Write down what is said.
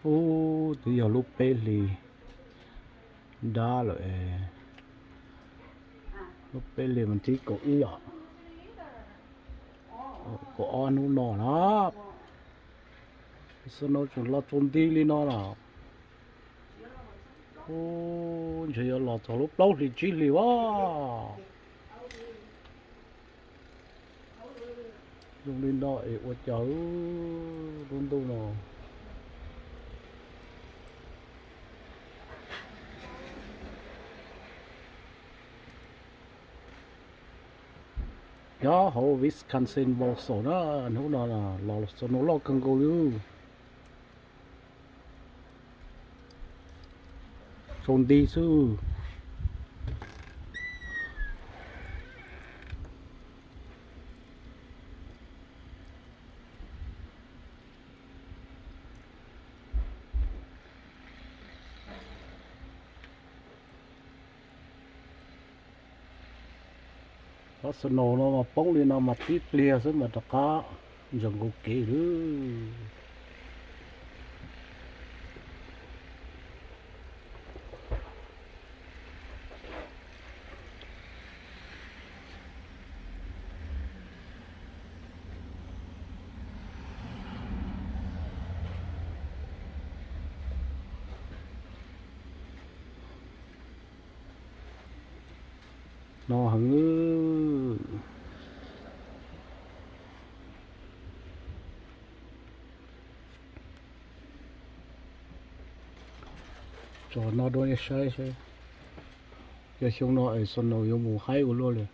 Ub, twb yog lub peb hlis dab lawm. Lub peb hlis mas thib kaum ib os, kaum ob hnub no na. Snow tseem los tsaus nti li no lawm. Ub, ntshe yuav los txog lub plaub hlis tsib hlis as. Zoo li no es ua cas lub ntuj no. Nyob hauv Wisconsin vau xaum na, hnub no los snow loj kawg nkaus li. Tsaus nti xwb. Ob snow no mas poob li no mas tib pliag xwb mas rov qab ntsaws nkaus kev lawm. No heev. Tso no dua nej saib seb, yog xyoo no es snow yuav mus haib ua luaj li.